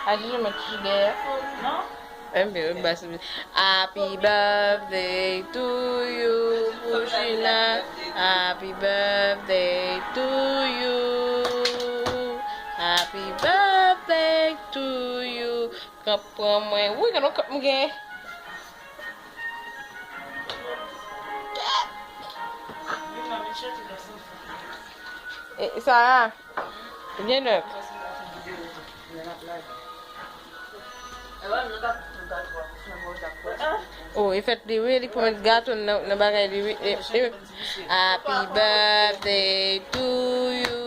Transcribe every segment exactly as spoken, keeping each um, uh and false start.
A Jojo mèt chouchou dèyè. Non. Enben, wi, bas. Happy birthday to you, Pouchina. Happy birthday to you. Happy birthday to you. Pran, pran mwen. Wi, gade yon kòp m gen. E, Sarah, gen lè. Oh, e fèt li, wi, li pran gato nan, nan bagay li, wi. E, e, Happy birthday to you.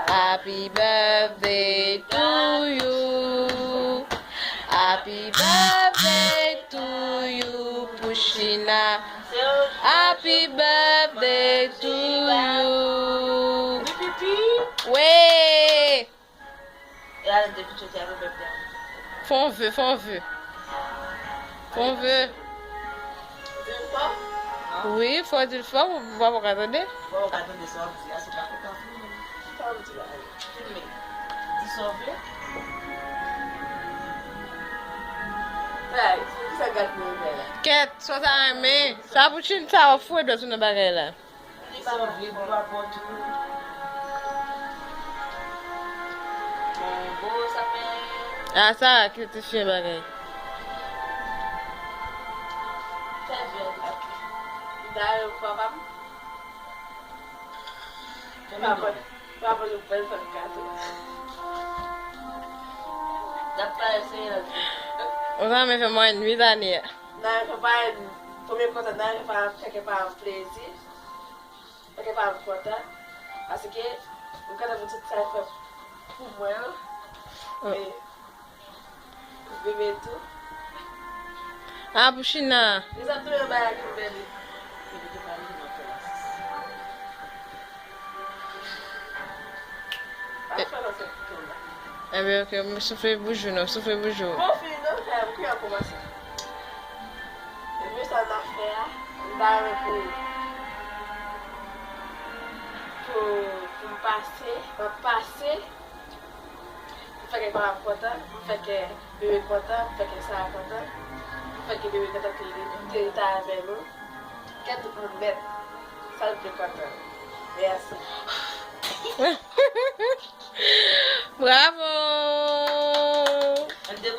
Happy birthday to you. Happy birthday to you, Pouchina. Happy birthday to you. Wi. Fè yon ve, fè yon ve. Fè yon ve. Wi, fò di l fò, pou papa ka tande. Kèt, sa w ta renmen? Sa pou Chin sa w ap foure dwèt sou nan bagay la. Li pa vle pou pa pòt ou. Bon, bon, sa fè. A, sa ki te fè bagay. Fè vè la. Dayè, papa m. Papa, papa, nou fè l fè gato. N ap pale serye. Ou sa men fè mwen nwit ane a. Dayè, papa, premye kontan, dayè, papa, fè kè papa m plezi. Fè kè papa m kontan. Paske, m kontan pou tout sa l fè pou mwen an. E, Bebe tou. A, Pouchina. Li sa tou yon bagay ki bèl. Enben, ok, m soufle boujou, non, soufle boujou. Bon, fini, non, kay, pou ki an kòmanse? Enben, sa n ap fè a, m ta renmen pou, pou, pou m pase, m ap pase. M fè kè papa m kontan, m fè kè bebe kontan, m fè kè Sara kontan, m fè kè bebe kontan ke li, ke li ta avè nou. Kè tout moun nèt, sa l pi kontan. Mèsi. Bravo!